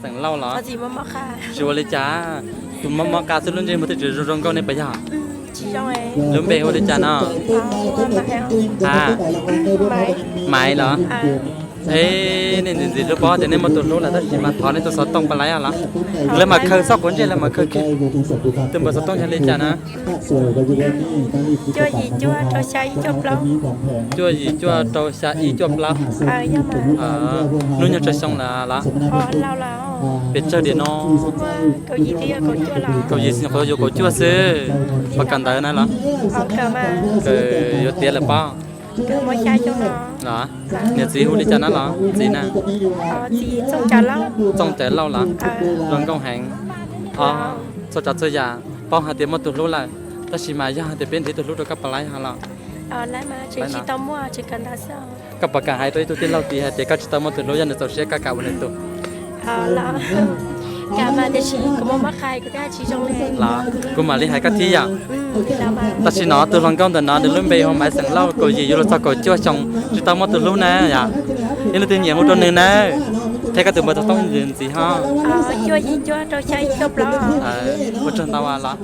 Xeem Lauj los? Tsis ua li cas, tus mob mob qa xwb lub ntsej muag twb tsis zoo zoo nkauj ne puas yog? Lub npe hu li cas no? A, Maiv los? Eb, nej ntxim ntxim hlub paub tias nej muaj tus hlub lawm tab sis mas thov nej tus xov tooj pab laib los? Lawv mas khaws txoj quav ntsej lawv mas khaws kiag. Tus npawb xov tooj yog li cas na? Cuaj yim cuaj rau xya ib cuaj plaub. Cuaj yim cuaj rau xya ib cuaj plaub. Hnub nyoog tsawg xyoo lawm los? Pes tsawg tiam no? Kaum yim xyoo yuav kaum cuaj xwb. Puas kawm ntawv na los? Kawm yuav tiav lawm pob? Los, niam txiv hu li cas na los txiv na? Txooj Cawv Lauj los? Zoo nkauj heev. Txhua tsav txhua yam paub hais tias muaj tus hlub lawm, tab sis mas yog hais tias peb nrhiav tus hlub rau koj puas laib ho los? Koj puas kam hais rau ib tug tij laug tid hais tias koj tsis tau muaj tus hlub yog nws txaus siab koj kam ua nws tus? Los, kuv mam li hais koj thiab yom. Tam sim no tus hluas nkauj ntawm no nws lub npe hu Maiv Xeem Lauj, kaum yim yuav luag txog kaum cuaj xyoo tsis tau muaj tus hlub na yom. Yog leej twg nyiam hu rau nws na, qhia koj tus npawb xov tooj ntxiv ho. Ua tsaug ntau los.